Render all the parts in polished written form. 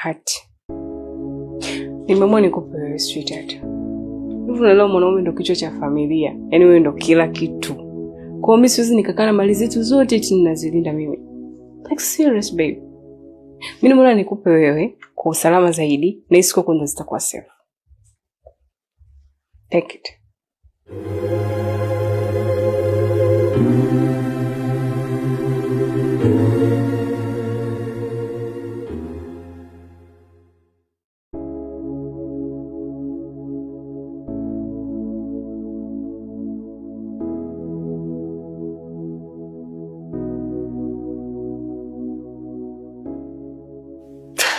Hati. Nimeamua nikupe wewe sweetheart. Hivi unaelewa mwanaume ndo kichwa cha familia. Yaani wewe ndo kila kitu. Kwa hiyo mimi siwezi nikakaa na mali zetu zote eti ninazilinda mimi. Like serious babe. Mimi nimeona nikupe wewe kwa usalama zaidi na hisi kwako ndo zitakuwa safe. Take it.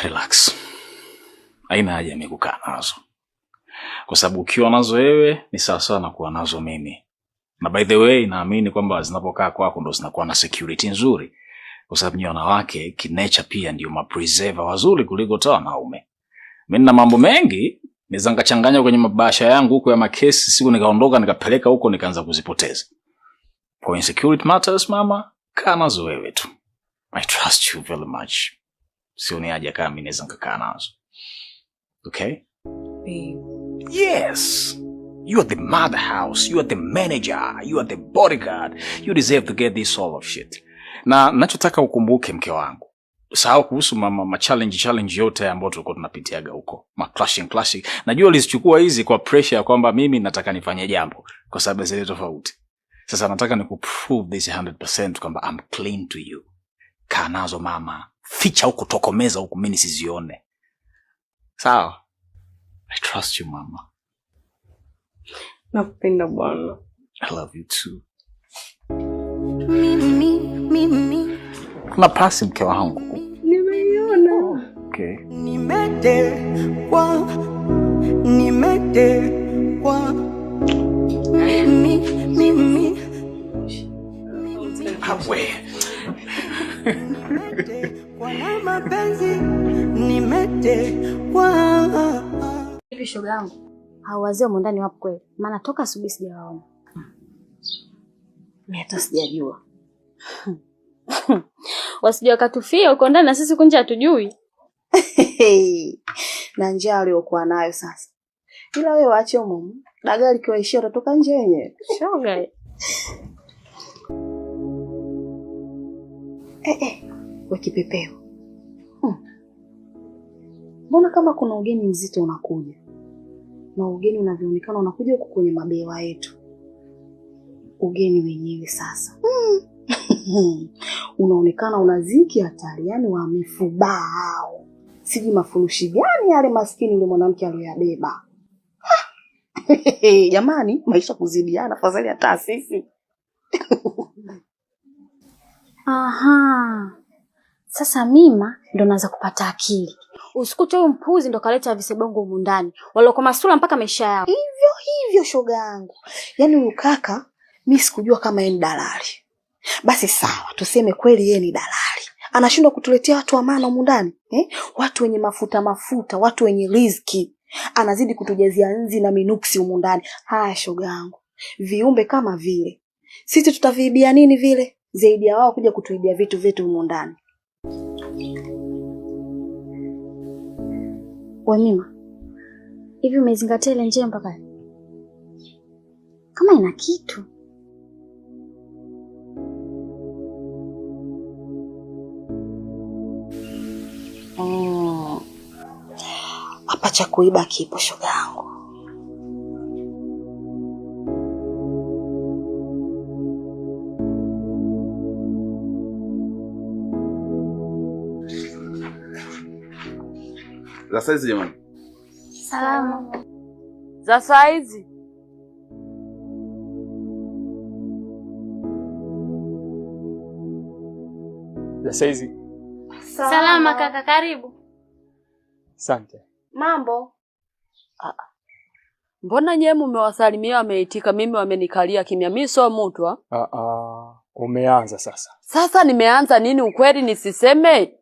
Relax. Haina haja mimi kukaa nazo, kwa sababu ukiwa nazo wewe ni sawasawa na kuwa nazo mimi. Na by the way, naamini kwamba zinapokaa kwako ndo zinakuwa na security nzuri, kwa sababu nyinyi wanawake kinecha pia ndio mapreserver wazuri kuliko hata wanaume. Mimi nina mambo mengi naweza nikachanganya kwenye mabasha yangu huko ya makesi, siku nikaondoka nikapeleka huko nikaanza kuzipoteza. For insecurity matters, mama, kaa nazo wewe tu. I trust you very much. Sioni haja kama mimi naweza nikakaa nazo. Okay? Babe. Yes. You are the mother house, you are the manager, you are the bodyguard. You deserve to get this all of shit. Na nachotaka ukumbuke mke wangu. Sahau kuhusu ma challenge challenge yote ambayo tulikuwa tunapitiaga huko. Ma clashing clashing. Najua ulizichukua hizi kwa pressure ya kwamba mimi nataka nifanye jambo kwa sababu zile tofauti. Sasa nataka nikuprove this 100% kwamba I'm clean to you. Kaa nazo mama. Ficha huko, tokomeza huko, mimi nisizione. Sawa? I trust you mama. Nakupenda bwana. I love you too. Mimi, mimi, Kuna pasi mke wangu. Nimeiona. Okay. Nimetekwa, nimetekwa. mimi, mimi. Awe. Nimetekwa na mapenzi, nimetekwa. Hivi shoga yangu, hao wazee wa ndani wapo kweli? Maana toka asubuhi sijawaona. Mimi hata sijajua. Wasije wakatufia huko ndani na sisi kunje hatujui. Na njaa aliyokuwa nayo sasa. Ila wewe waache humo. Dagaa likiwaishia utatoka nje wenyewe. Shoga. We kipepeo. Mbona kama kuna ugeni mzito unakuja? Na ugeni unavyoonekana unakuja huku kwenye mabewa yetu. Ugeni wenyewe sasa. Unaonekana unaziki hatari, yani wamefubaa hao. Sijui mafurushi gani yale maskini yule mwanamke aliyoyabeba. Jamani, maisha kuzidiana, afadhali hata sisi. Aha. Sasa Mima ndo naanza kupata akili. Usikute huyu mpuzi ndo kaleta visebongo humu ndani. Waliokuwa masula mpaka maisha yao. Hivyo hivyo shoga yangu. Yaani huyu kaka mimi sikujua kama yeye ni dalali. Basi sawa, tuseme kweli yeye ni dalali. Anashindwa kutuletea watu wa maana humu ndani, eh? Watu wenye mafuta mafuta, watu wenye riziki. Anazidi kutujazia nzi na minuksi humu ndani. Haya shoga yangu. Viumbe kama vile. Sisi tutaviibia nini vile? Zaidi ya wao kuja kutuibia vitu vyetu humu ndani. We Mima, hivi umezingatia ile njia mpaka? Kama ina kitu. Hapa cha kuiba kipo shoga yangu. Za saizi jamani. Salama. Za saizi. Za saizi. Salama kaka, karibu. Asante. Mambo. Mbona nyewe mmewasalimia wameitika, mimi wamenikalia kimya. Mimi sio mtu. Umeanza sasa. Sasa nimeanza nini? Ukweli nisiseme?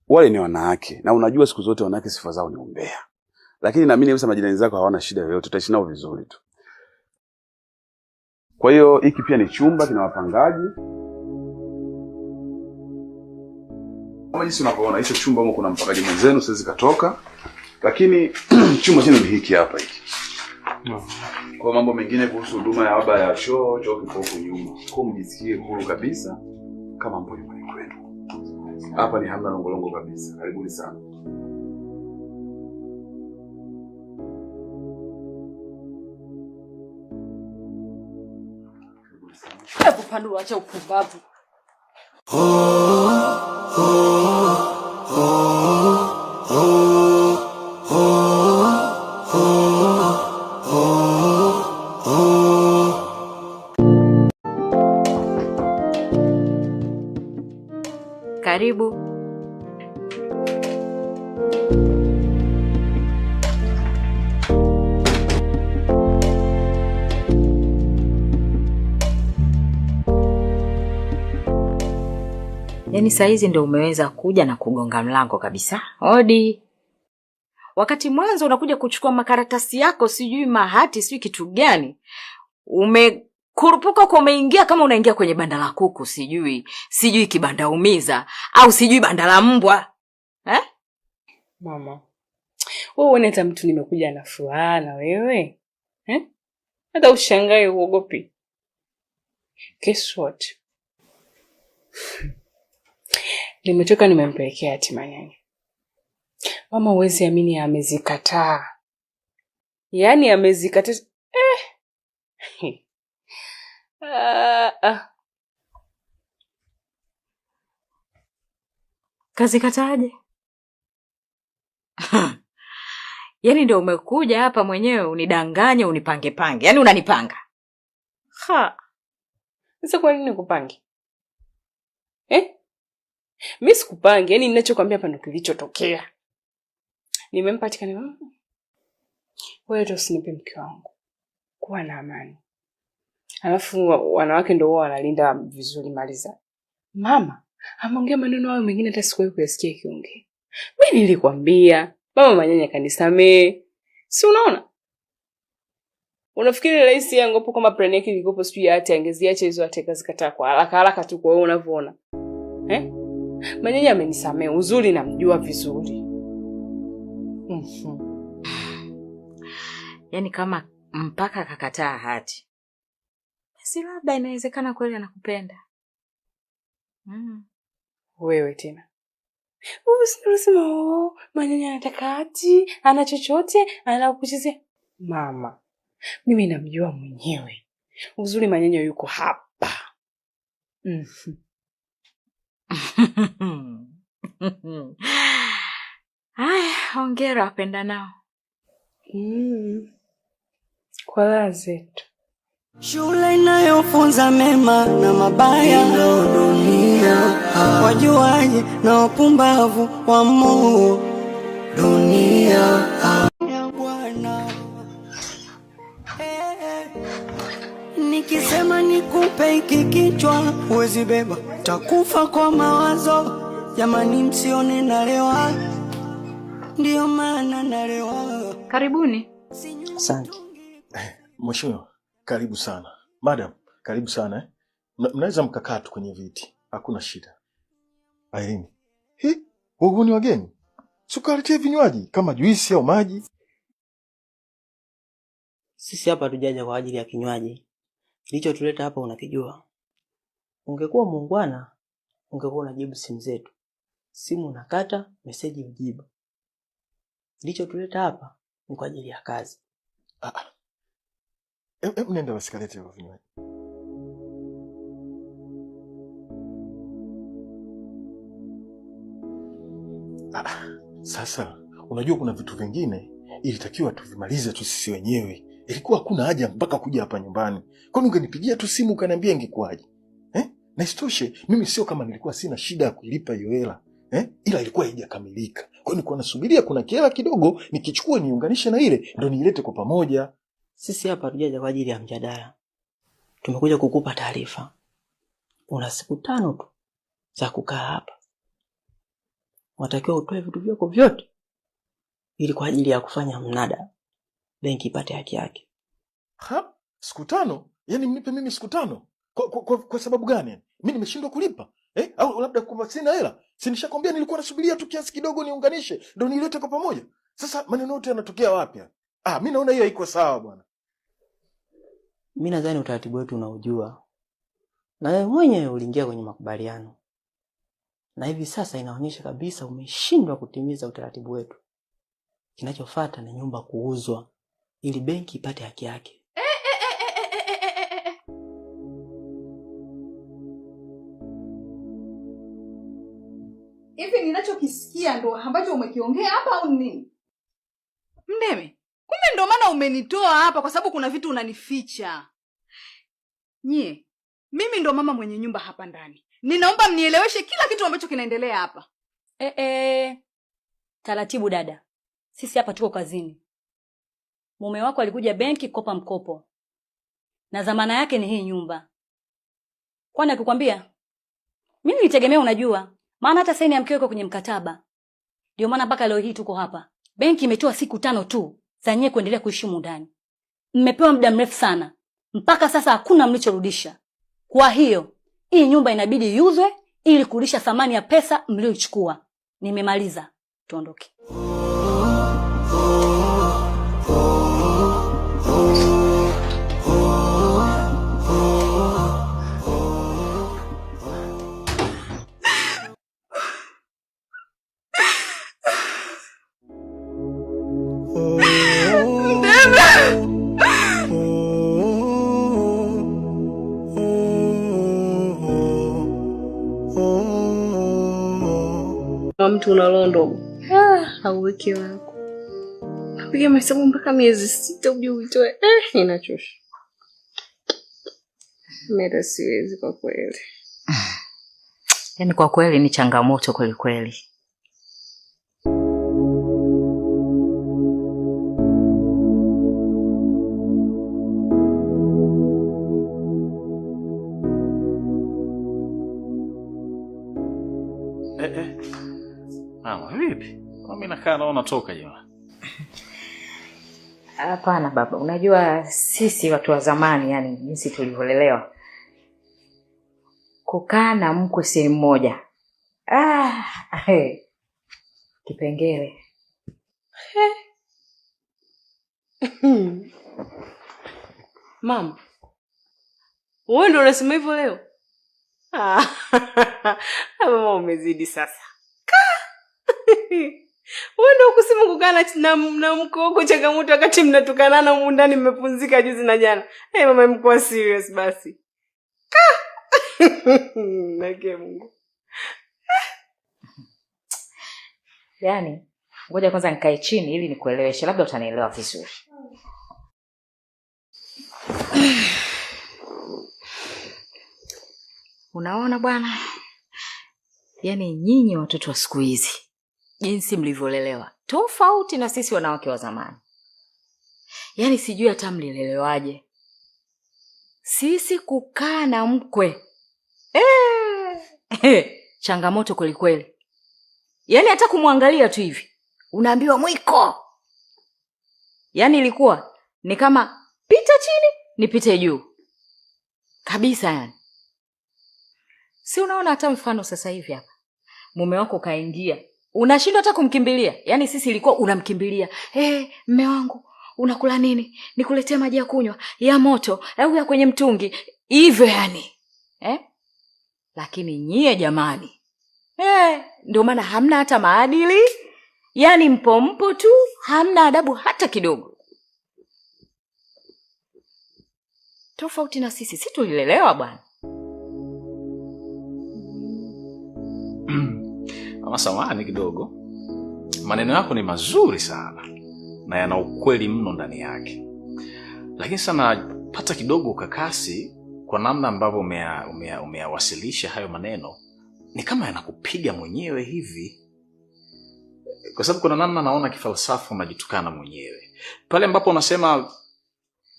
Wale ni wanawake na unajua siku zote wanawake sifa zao ni umbea. Lakini naamini kabisa majirani zako hawana shida yoyote, utaishi nao vizuri tu. Kwa hiyo hiki pia ni chumba kina wapangaji. Kama jinsi unavyoona hicho chumba huko kuna mpangaji mwenzenu, siwezi katoka. Lakini chumba chenu ni hiki hapa hiki. Kwa mambo mengine kuhusu huduma ya baba ya choo, choo kipo huko nyuma. Kwa mjisikie huru kabisa kama mpo nyumbani kwenu. Hapa ni hamna longolongo kabisa. Karibuni sana. Hebu Panuru, acha upumbavu. Karibu. Yaani saa hizi ndio umeweza kuja na kugonga mlango kabisa. Odi. Wakati mwanzo unakuja kuchukua makaratasi yako, sijui mahati, sijui kitu gani. Umekurupuka kwa umeingia kama unaingia kwenye banda la kuku, sijui kibanda umiza au sijui banda la mbwa. Eh? Mama, wewe uone hata mtu nimekuja na furaha na wewe. Eh? Hata ushangae uogopi. Guess what? Nimetoka nimempelekea hati Manyanya. Mama, huwezi amini amezikataa. Yaani amezikataa. Kazikataaje? Yaani ndio umekuja hapa mwenyewe unidanganye, unipange pange. Yaani unanipanga. Ha. Sasa kwa nini nikupange? Eh? Mimi sikupange, yaani ninachokuambia hapa ndio kilichotokea. Nimempa tika ni wewe tu usinipe mke wangu. Kuwa na amani. Alafu wanawake ndio wao wanalinda vizuri mali zao. Mama, ameongea maneno hayo mengine hata sikuwahi kuyasikia akiongea. Mimi nilikwambia, mama Manyanya kanisamee. Si unaona? Unafikiri rais yangu hapo kama plan yake ilikuwa sijui hata angeziacha hizo hata zikataa kwa haraka haraka tu kwa wewe unavyoona. Eh? Manyanya amenisamee, uzuri namjua vizuri. Yaani kama mpaka akakataa hati, basi labda inawezekana kweli anakupenda. Wewe tena. Unasema oh, Manyanya anataka hati, ana chochote, anakuchezea. Mama, mimi namjua mwenyewe. Uzuri Manyanya yuko hapa. Haya, hongera wapenda nao. Kwa raha zetu. Shule inayofunza mema na mabaya ndio dunia. Wajuaji na wapumbavu wa Mungu dunia. Ya Bwana. Nikisema nikupe hiki kichwa huwezi beba, takufa kwa mawazo. Jamani, msione nalewa, ndio maana nalewa. Karibuni. Asante. Mheshimiwa, karibu sana. Madam, karibu sana eh. Mnaweza mkakaa tu kwenye viti, hakuna shida. Irene, hi, wewe ni wageni? Sukaritie vinywaji kama juisi au maji. Sisi hapa hatujaja kwa ajili ya kinywaji. Kilichotuleta hapa unakijua. Ungekuwa muungwana, ungekuwa unajibu simu zetu. Simu unakata, meseji ujibu. Kilichotuleta hapa ni kwa ajili ya kazi. Nenda basi kalete hivyo vinywaji. Sasa unajua kuna vitu vingine ilitakiwa tuvimalize tu sisi wenyewe. Ilikuwa hakuna haja mpaka kuja hapa nyumbani. Kwani ungenipigia tu simu ukaniambia ingekuwaje? Eh? Na isitoshe mimi sio kama nilikuwa sina shida ya kuilipa hiyo hela. Eh? Ila ilikuwa haijakamilika. Kwa hiyo nilikuwa nasubiria kuna kihela kidogo nikichukua niunganishe na ile ndio niilete kwa pamoja. Sisi hapa hatujaja kwa ajili ya mjadala. Tumekuja kukupa taarifa. Una siku 5 tu za kukaa hapa. Unatakiwa utoe vitu vyako vyote ili kwa ajili ya kufanya mnada benki ipate haki yake. Ha? Siku 5? Yaani mnipe mimi siku 5? Kwa sababu gani? Mimi nimeshindwa kulipa. Au labda kwamba sina hela? Si nishakwambia nilikuwa nasubiria tu kiasi kidogo niunganishe ndo nilete kwa pamoja. Sasa maneno yote yanatokea wapi? Ah, mimi naona hiyo haiko sawa bwana. Mimi nadhani utaratibu wetu unaujua, na wewe mwenyewe uliingia kwenye makubaliano, na hivi sasa inaonyesha kabisa umeshindwa kutimiza utaratibu wetu. Kinachofuata ni nyumba kuuzwa ili benki ipate haki yake. Hivi ninachokisikia ndo ambacho umekiongea hapa au nini? Mdeme, kumbe ndo maana umenitoa hapa kwa sababu kuna vitu unanificha. Nyie, mimi ndo mama mwenye nyumba hapa ndani. Ninaomba mnieleweshe kila kitu ambacho kinaendelea hapa. Taratibu dada. Sisi hapa tuko kazini. Mume wako alikuja benki kukopa mkopo. Na dhamana yake ni hii nyumba. Kwani akikwambia? Mimi nilitegemea unajua, maana hata saini ya mkeo iko kwenye mkataba. Ndio maana mpaka leo hii tuko hapa. Benki imetoa siku 5 tu za nyie kuendelea kuishi humu ndani. Mmepewa muda mrefu sana. Mpaka sasa hakuna mlichorudisha. Kwa hiyo, hii nyumba inabidi iuzwe ili kurudisha thamani ya pesa mlioichukua. Nimemaliza. Tuondoke. Mtu una roho ndogo. Hauweki wako. Piga mahesabu mpaka miezi 6 uje uitoe. Inachosha. Mimi siwezi kwa kweli. Yaani kwa kweli ni changamoto kweli kweli. Mama, vipi? Mimi nakaa naona toka jamaa. Hapana baba, unajua sisi watu wa zamani, yani jinsi tulivyolelewa, kukaa na mkwe sehemu moja. Kipengele. Mama, wewe ndio unasema hivyo leo? Mama umezidi sasa. Wewe ndio kusema kukaa na mkoko changamoto wakati mnatukanana humu ndani mmepunzika juzi na jana. Mama mko serious basi. Nake Mungu. Yaani, ngoja kwanza nikae chini ili nikueleweshe, labda utanielewa vizuri. Unaona bwana? Yaani nyinyi watoto wa siku hizi jinsi mlivyolelewa tofauti na sisi wanawake wa zamani. Yaani sijui hata mlilelewaje. Sisi kukaa na mkwe changamoto kweli kweli. Yaani hata kumwangalia tu hivi unaambiwa mwiko. Yaani ilikuwa ni kama pita chini nipite juu kabisa yani. Si unaona hata mfano sasa hivi hapa mume wako kaingia, unashindwa hata kumkimbilia. Yaani sisi ilikuwa unamkimbilia, mume wangu unakula nini? Nikuletee maji ya kunywa, ya moto au ya kwenye mtungi?" Hivyo yani. Lakini nyie jamani, ndio maana hamna hata maadili. Yaani mpo tu, hamna adabu hata kidogo. Tofauti na sisi, sisi tulilelewa bwana. Mama samahani kidogo. Maneno yako ni mazuri sana na yana ukweli mno ndani yake. Lakini sana pata kidogo ukakasi kwa namna ambavyo umeyawasilisha hayo maneno, ni kama yanakupiga mwenyewe hivi. Kwa sababu kuna namna naona kifalsafa unajitukana mwenyewe. Pale ambapo unasema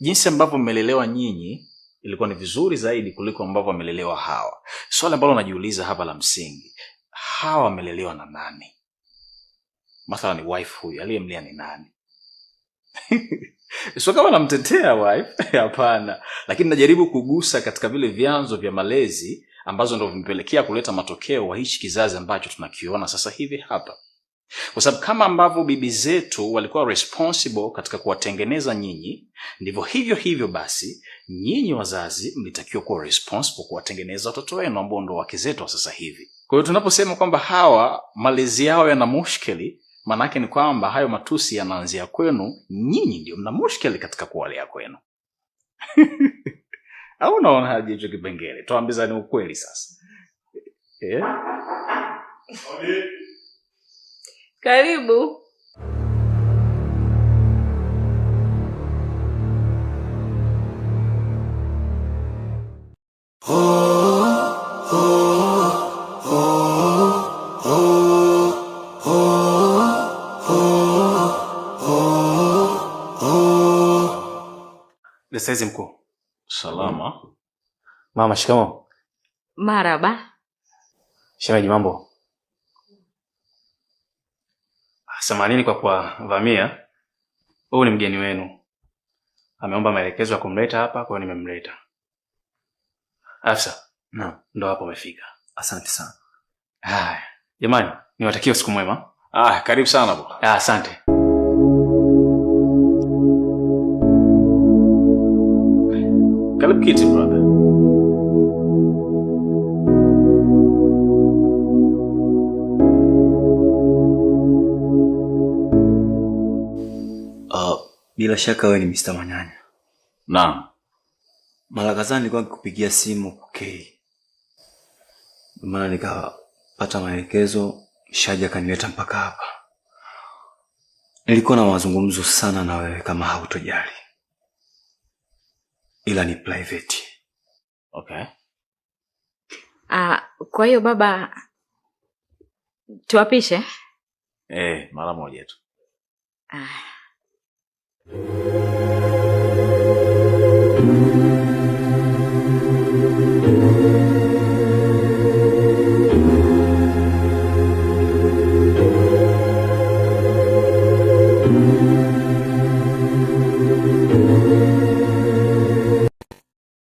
jinsi ambavyo mmelelewa nyinyi ilikuwa ni vizuri zaidi kuliko ambavyo wamelelewa hawa. Swali ambalo najiuliza hapa la msingi, hawa wamelelewa na nani? Mathalan wife huyu aliyemlea ni nani? Sio kama namtetea wife, hapana. Lakini najaribu kugusa katika vile vyanzo vya malezi ambazo ndo vimepelekea kuleta matokeo wa hichi kizazi ambacho tunakiona sasa hivi hapa. Kwa sababu kama ambavyo bibi zetu walikuwa responsible katika kuwatengeneza nyinyi, ndivyo hivyo hivyo basi nyinyi wazazi mlitakiwa kuwa responsible kuwatengeneza watoto wenu ambao ndo wake zetu wa sasa hivi. Kwa hiyo tunaposema kwamba hawa malezi yao yana mushkeli, maanake ni kwamba hayo matusi yanaanzia kwenu, nyinyi ndio mna mushkeli katika kuwalea kwenu. Au unaona haja hicho kipengele? Tuambizane ukweli sasa. Karibu. Saizi mkuu. Salama. Mama, shikamoo. Marhaba. Shemeji, mambo? Samanini kwa kuwavamia. Huyu ni mgeni wenu. Ameomba maelekezo ya kumleta hapa, kwa hiyo nimemleta. Afsa. Naam. Ndo hapo umefika. Asante sana. Haya. Jamani, niwatakie usiku mwema. Ah, karibu sana bwana. Ah, asante. Karibu kiti brother. Bila shaka wewe ni Mr. Manyanya. Naam. Mara kadhaa nilikuwa nikikupigia simu pokei. Maana nikapata maelekezo, Shaji akanileta mpaka hapa. Nilikuwa na mazungumzo sana na wewe kama hautojali. Ila ni private. Okay. Kwa hiyo baba tuapishe? Mara moja tu.